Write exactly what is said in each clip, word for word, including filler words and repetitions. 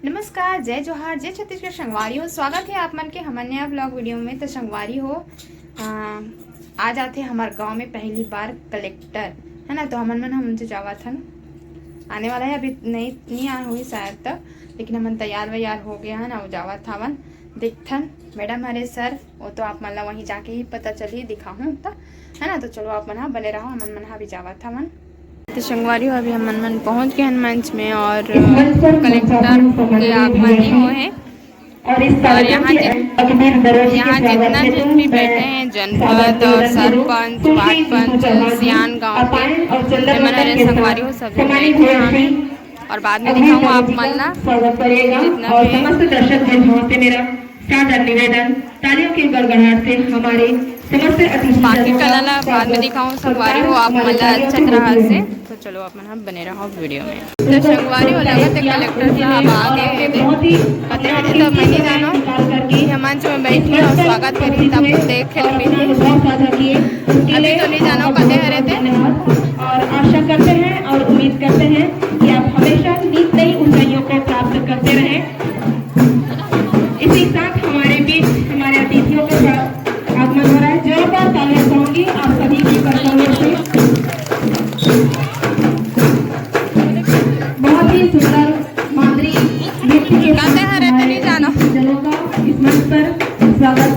नमस्कार, जय जोहार, जय छत्तीसगढ़ संगवारी हो। स्वागत हे आप मन के हमर नया vlog video में। तो संगवारी हो, आ, आ जाथे हमर गांव में पहली बार कलेक्टर, है ना। तो हमन मन हम जो जावत हन, आने वाला है, अभी नहीं नहीं आए हुई शायद तक, लेकिन हमन तैयार वैयार हो गया है ना, वो जावत हवन। देखथन, मैडम हरे सर, वो तो आप मन ला वहीं जाके ही पता चलही, दिखाहूँ त, है ना। तो चलो आप मन हा बने रहो, हमन मन हा भी जावत हवन। तो संगवारी हो, अभी हमन मन पहुँच गए हन मंच में और कलेक्टर के आगमन ही हुए हैं। और यहाँ जित-, यहाँ जितना जन भी बैठे हैं, जनपद और सरपंच, वार्ड पंच, सियान गांव के, मन हरे संगवारी हो, सभी बैठे हैं। और बाद में दिखाऊँ आप मन ला, जितना भी समस्त दर्शक बंधुओं से मेरा सादर निवेदन, तालियों के गड़गड़ाहट से हमारे समस्त अतिथि बाकी कला ला बाद में दिखाऊँ संगवारी हो, आप मन ला अच्छा तरह से। तो चलो आप मन ह बने रहो video में। तो संगवारी हो, लगत हे कलेक्टर साहब आ गए हे। कते हरे तो मैं नहीं जानो, ये मंच में बैठी और स्वागत करी, तब देख के मिली। अभी तो नहीं जानो कते हरे थे। और आशा करते हैं और उम्मीद करते हैं कि आप हमेशा नित नई ऊंचाइयों को प्राप्त करते रहें। इसी साथ हमारे बीच हमारे अतिथियों का आगमन हो रहा है। जोरदार तालियां चाहूंगी आप सभी की करतालियों से। बहुत ही सुंदर मांदरी नृत्य के साथ हमारे जनों का इस मंच पर स्वागत।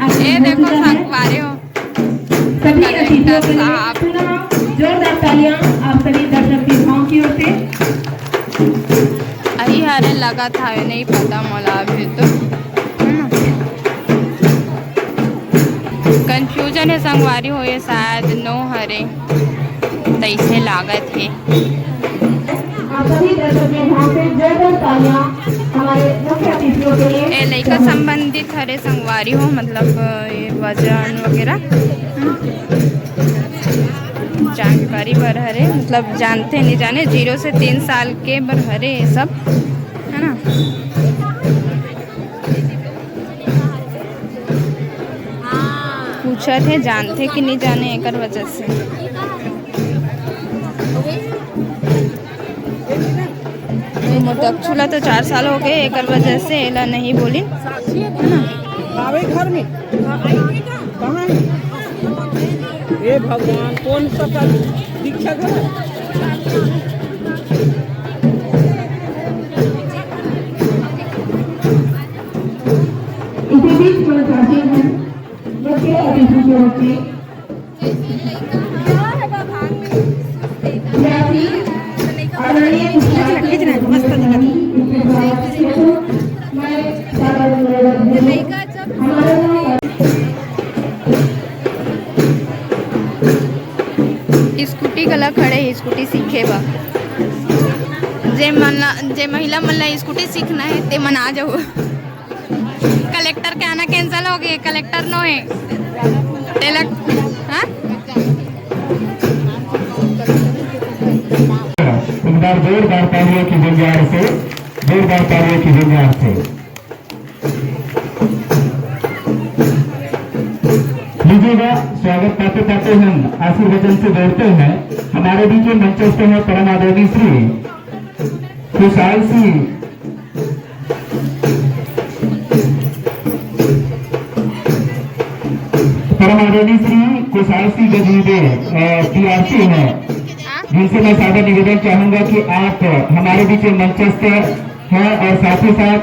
आप ये देखो, संगवारी हो, सभी अतिथियों के लिए पुनः जोरदार तालियां आप सभी दर्शक दीर्घाओं की ओर से। अही हरे लगत हवे, नहीं पता मोला अभी तो, है ना। Confusion है संगवारी हो, ये शायद नो हरे, तैसे लागत है। आप सभी दर्शक दीर्घाओं से जोरदार तालियां हमारे मुख्य अतिथियों के लिए। ए लइका संबंधित हरे संगवारी हो, मतलब ये वजन वगैरह, हम्म, जानकारी बर हरे, मतलब जानते नहीं जाने, जीरो से तीन साल के बर हरे ये सब, है ना। पूछत हे जानथे कि नहीं जाने, एकर वजह से। मोर दक्षु ला तो चार साल हो गए, एकर वजह से एला नहीं बोलिन, है ना। आवे घर में। कहाँ है? हे भगवान, कौन सा का दीक्षा घर है? इसी बीच मुख्य अतिथि के रूप में स्कूटी घला खड़े हे, स्कूटी सीखे बर। जे मन ला, जे महिला मन ला स्कूटी सीखना है, ते मन आ जाओ। कलेक्टर के आना cancel हो गए, कलेक्टर नो है। टेलक-, हाँ? एक बार जोरदार तालियों की गुंजाइश से, जोरदार तालियों की गुंजाइश से। लीजिएगा, स्वागत पाते पाते हम आशीर्वचन से जोड़ते हैं। हमारे बीच में मंचस्थ है परम आदरणीय श्री खुशहाल सिंह, परम आदरणीय श्री खुशहाल सिंह गजनीदेव, अ, पीआरसी हैं, जिनसे मैं सादर निवेदन चाहूंगा कि आप हमारे बीच में मंचस्थ हैं और साथ ही साथ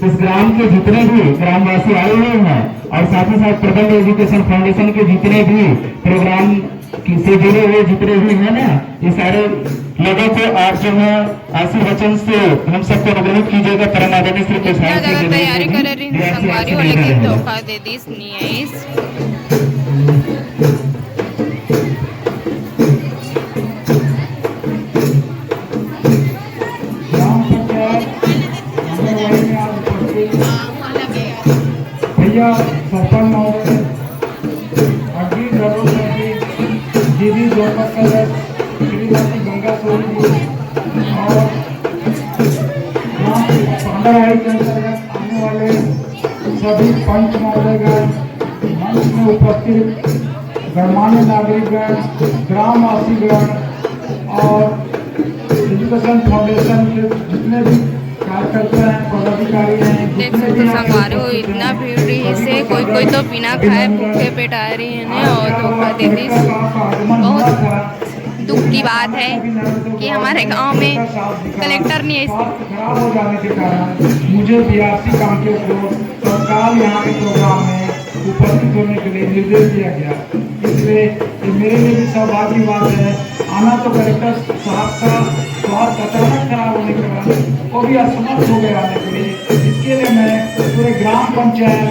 इस ग्राम के जितने भी ग्रामवासी आए हुए हैं और साथ ही साथ प्रबंध एजुकेशन फाउंडेशन के जितने भी प्रोग्राम से जुड़े हुए जितने भी हैं ना, ये सारे लोगों को आप जो है आशीर्वचन से हम सबको अनुग्रहित कीजिएगा। परम आदरणीय श्री प्रशांत जी तैयारी करे रही संगवारी हो, लेकिन धोखा दे दी। भैया सरपंच महोदय, अग्नि जरूर करके, दीदी जरूर करके, श्रीमती गंगा सोनी जी और यहाँ के पंद्रह के अंतर्गत आने वाले सभी पंच महोदयगण, मंच में उपस्थित गणमान्य नागरिकगण, ग्रामवासीगण और एजुकेशन फाउंडेशन के जितने भी कार्यकर्ता हैं, पदाधिकारी हैं, देख सकते हो संगवारी हो, इतना भीड़ रहिसे, कोई कोई तो बिना खाए भूखे पेट आए रहिन हे और धोखा दे दिस। बहुत दुख की बात है कि हमारे गांव में कलेक्टर नहीं है। स्वास्थ्य खराब हो जाने के कारण मुझे बीआरसी कांके को तत्काल यहाँ के प्रोग्राम में उपस्थित होने के लिए निर्देश दिया गया। इसलिए ये मेरे लिए भी सौभाग्य की बात है। आना तो कलेक्टर साहब का स्वास्थ्य अचानक खराब होने के कारण वो भी असमर्थ हो गए आने के लिए। इसके लिए मैं पूरे ग्राम पंचायत,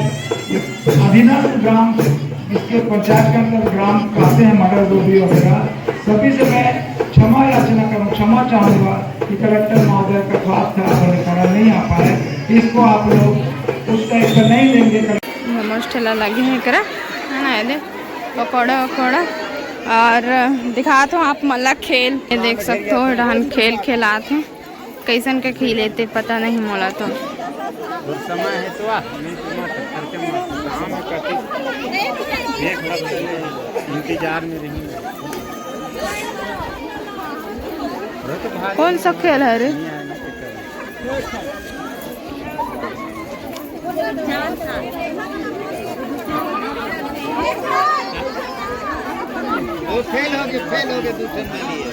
अधीनस्थ ग्राम, इसके पंचायत के अंदर ग्राम कहते हैं मडर डोबरी वगैरह, सभी से मैं क्षमा याचना करूँ, क्षमा चाहूँगा कि कलेक्टर महोदय का स्वास्थ्य खराब होने के कारण नहीं आ पाए। इसको आप लोग उस टाइप का नहीं लेंगे। मोमोज ठेला लगे हे एकरा, है ना, ये दे पकौड़ा वकौड़ा। और दिखात हो आप मन ला खेल, ये देख सकते हो, डहन खेल खेलात हे, कैसन के खेल हे ते पता नहीं मोला तो। और समय है तो आ, नहीं तो मत करके मत। काम है करके। एक बार पहले इंतजार में रही। कौन सा खेल है रे? वो फेल हो गए, फेल हो गए, दूसरे में लिए।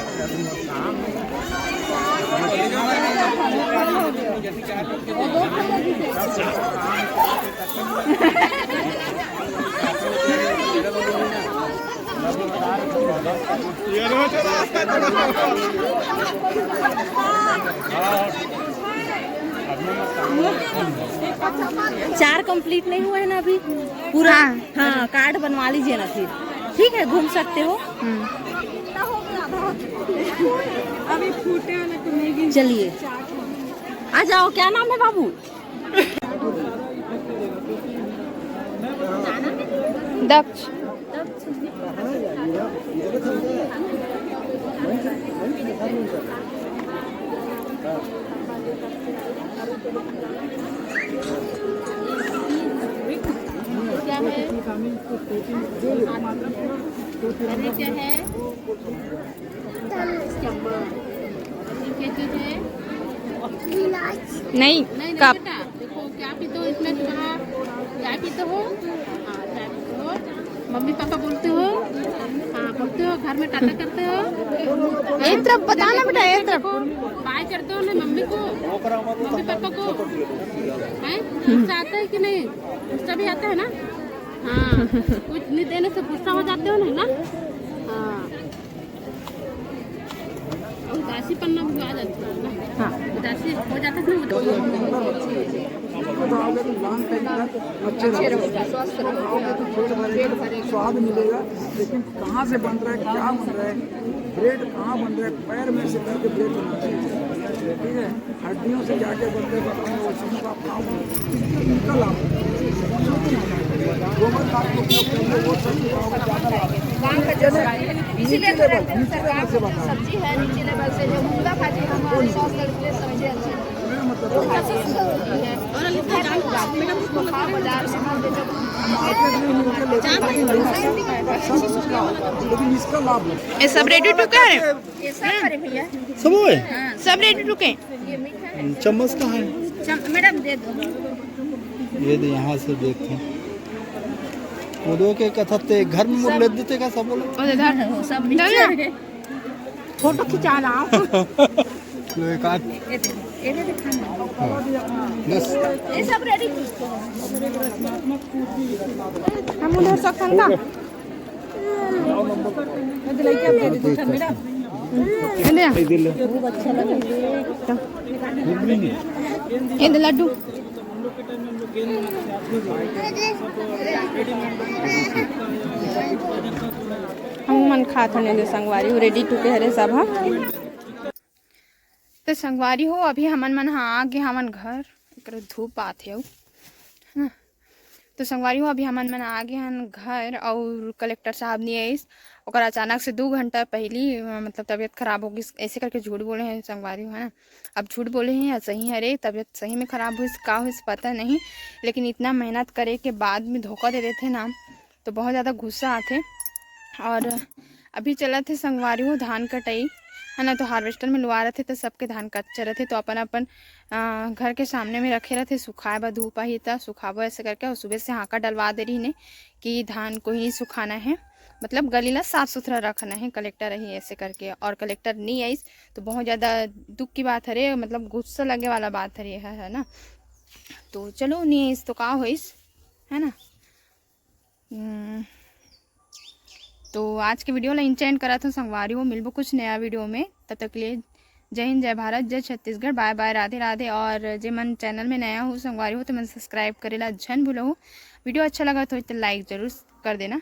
चार कंप्लीट नहीं हुआ है ना अभी पूरा। हाँ। हाँ, कार्ड बनवा लीजिए ना फिर, ठीक है, घूम सकते हो। हम्म। अभी फूटे वाला तो नहीं गिन। चलिए, आ जाओ, क्या नाम है बाबू? दक्ष। क्या है? अरे क्या है? क्या चीज है? नहीं, नहीं, नहीं कप। बेटा, देखो, क्या पीते हो इसमें? थोड़ा चाय पीते हो? हाँ, चाय पीते हो। मम्मी पापा बोलते हो? हाँ, बोलते हो। घर में टाटा करते हो? ये तरफ बताना बेटा, ये तरफ। बाय करते हो ना मम्मी को, मम्मी पापा को? हैं? गुस्सा आता है कि नहीं? गुस्सा भी आता है ना? हाँ। कुछ नहीं देने से गुस्सा हो जाते हो नहीं ना? हाँ। उदासीपन भी आ जाता है ना? हाँ। उदासी हो जाता है ना? अच्छे रहोगे, स्वस्थ रहोगे, स्वाद मिलेगा। लेकिन कहाँ से बन रहा है, क्या बन रहा है, ब्रेड कहाँ बन रहा है, पैर में से करके ब्रेड बनाते हैं, ठीक है, हड्डियों से क्या क्या बनते हैं, बताएं, वो चीज़ों का आप खाओ, इससे इनका लाभ है। गोबर खाद को उपयोग करिए, वो सब खाओगे, ज़्यादा लाभ है। गाँव का जैसा है। इसीलिए तो नीचे लेवल, नीचे लेवल से बताओ। सब्जी है, नीचे लेवल से जो मुनगा भाजी हम सॉस लड़के सब्जी अच्छी। ये सब रेडी टू का है? ये सब भरे भैया। सब हुए? हाँ। सब रेडी टू के? चम्मच कहाँ है? चम-, मैडम दे दो। ये दे, यहाँ से देखते हैं। वो दो के कथा ते घर में मुड़ ले देते का सब लोग? वो इधर। सब नीचे है। फोटो खिंचाना। लो एक आध। ये दे, ये दे दिखाना। हाँ। बस। ये सब रेडी। हम उधर से खाना। ये दे, लेके आप दे दे, दिखा, मेरा। ये ले। ये दे लड्डू। हम मन खात हन, ये दे संगवारी, रेडी टू के हरे सब, हाँ। तो संगवारी हो, अभी हमन मन ह आ गे हमन घर, एकरा धूप आत हे अउ, है ना? तो संगवारी हो, अभी हमन मन आ गे हन घर, और कलेक्टर साहब नहीं आइस। ओकर अचानक से दू घंटा पहली, अ, मतलब, तबीयत खराब हो गई, ऐसे करके झूठ बोले हैं संगवारी हो, है ना? अब झूठ बोले हैं या सही है रे, तबीयत सही में खराब हुई, का हुई, पता नहीं, लेकिन इतना मेहनत करे के बाद में धोखा दे देते ना, तो बहुत ज़्यादा गुस्सा आथे। और अभी चलत हे संगवारी हो धान कटाई, है ना। तो हार्वेस्टर में लुआ रथे तो सबके धान कच्चा रथे, तो अपन अपन अ, घर के सामने में रखे रथे, सुखाए बर धूप आही त सुखाबो ऐसे करके। और सुबह से हाँका डलवा दे रही ने कि धान को ही नहीं सुखाना है, मतलब गली ला साफ सुथरा रखना है, कलेक्टर रही ऐसे करके। और कलेक्टर नहीं आइस तो बहुत ज़्यादा दुख की बात हरे, मतलब गुस्सा लगे वाला बात हरे, है, है ना। तो चलो, नहीं आइस तो का होइस, है ना। हम्म, तो आज के वीडियो ला इंचेंड करत हूँ संगवारी हो, मिलबो कुछ नया वीडियो में, तब तक के लिए जय हिंद, जय भारत, जय छत्तीसगढ़, बाय बाय, राधे राधे। और जे मन चैनल में नया हो संगवारी हो तो मन सब्सक्राइब करे ला झन भूलो। वीडियो अच्छा लगा तो लाइक जरूर कर देना।